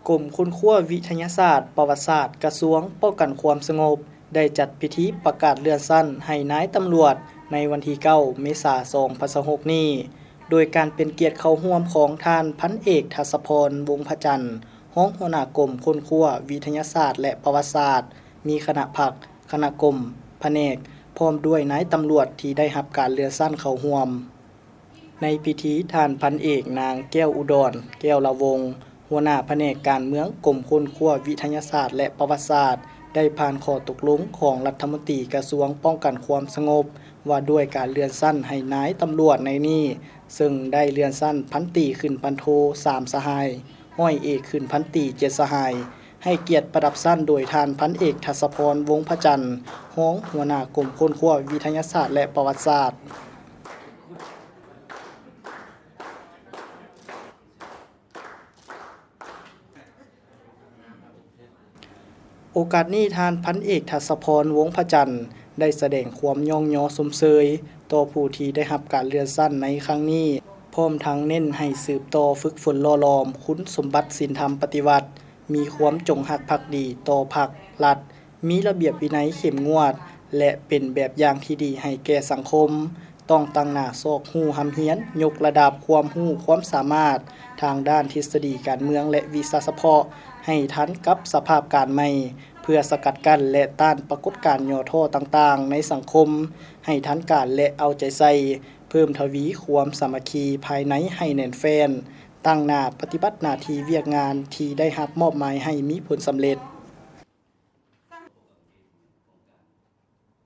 ກົມຄົ້ນຄວ້າວິທະຍາສາດປະຫວັດສາດ ກະຊວງປ້ອງກັນຄວາມສະຫງົບ ໄດ້ຈັດພິທີປະກາດເລື່ອນຊັ້ນໃຫ້ນາຍຕຳຫຼວດ ໃນວັນທີເກົ້າ ເມສາ ສອງພັນຊາວຫົກນີ້ ໂດຍການເປັນກຽດເຂົ້າຮ່ວມຂອງທ່ານພັນເອກ ທັດສະພອນ ວົງພະຈັນ ຮອງຫົວໜ້າກົມຄົ້ນຄວ້າວິທະຍາສາດ ແລະ ປະຫວັດສາດ, ມີຄະນະພັກ, ຄະນະກົມ, ພະແນກ, ພ້ອມດ້ວຍນາຍຕຳຫຼວດທີ່ໄດ້ຮັບການເລື່ອນຊັ້ນເຂົ້າຮ່ວມ. ໃນພິທີ, ທ່ານພັນເອກ ນາງ ແກ້ວອຸດອນ ແກ້ວລະວົງ ຫົວໜ້າພະແນກການເມືອງ ກົມຄົ້ນຄວ້າວິທະຍາສາດ ແລະ ປະຫວັດສາດ ໄດ້ຜ່ານຂໍ້ຕົກລົງຂອງລັດຖະມົນຕີກະຊວງປ້ອງກັນຄວາມສະຫງົບ ວ່າດ້ວຍການເລື່ອນຊັ້ນໃຫ້ນາຍຕຳຫຼວດໃນນີ້, ເຊິ່ງໄດ້ເລື່ອນຊັ້ນພັນຕີຂຶ້ນພັນໂທ ສາມສະຫາຍ, ຮ້ອຍເອກຂຶ້ນພັນຕີ ເຈັດສະຫາຍ, ໃຫ້ກຽດປະດັບຊັ້ນໂດຍທ່ານພັນເອກ ທັດສະພອນ ວົງພະຈັນ ຮອງຫົວໜ້າກົມຄົ້ນຄວ້າວິທະຍາສາດ ແລະ ປະຫວັດສາດ. ໂອກາດນີ້, ທ່ານພັນເອກ ທັດສະພອນ ວົງພະຈັນ ໄດ້ສະແດງຄວາມຍ້ອງຍໍຊົມເຊີຍຕໍ່ຜູ້ທີ່ໄດ້ຮັບການເລື່ອນຊັ້ນໃນຄັ້ງນີ້, ພ້ອມທັງເນັ້ນໃຫ້ສືບຕໍ່ຝຶກຝົນຫຼໍ່ຫຼອມຄຸນສົມບັດສິນທຳປະຕິວັດ, ມີຄວາມຈົງຮັກພັກດີຕໍ່ພັກ, ລັດ, ມີລະບຽບວິໄນເຂັ້ມງວດ ແລະ ເປັນແບບຢ່າງທີ່ດີໃຫ້ແກ່ສັງຄົມ, ຕ້ອງຕັ້ງໜ້າຊອກຮູ້ຮ່ຳຮຽນ, ຍົກລະດັບຄວາມຮູ້ຄວາມສາມາດທາງດ້ານທິດສະດີການເມືອງ ແລະ ວິຊາສະເພາະໃຫ້ທັນກັບສະພາບການໃໝ່, ເພື່ອສະກັດກັ້ນ ແລະ ຕ້ານປາກົດການຫຍໍ້ທໍ້ຕ່າງໆໃນສັງຄົມໃຫ້ທັນການ ແລະ ເອົາໃຈໃສ່, ເພີ່ມທະວີຄວາມສາມັກຄີພາຍໃນໃຫ້ແໜ້ນແຟ້ນ, ຕັ້ງໜ້າປະຕິບັດໜ້າທີ່ວຽກງານທີ່ໄດ້ຮັບມອບໝາຍໃຫ້ມີຜົນສຳເລັດ.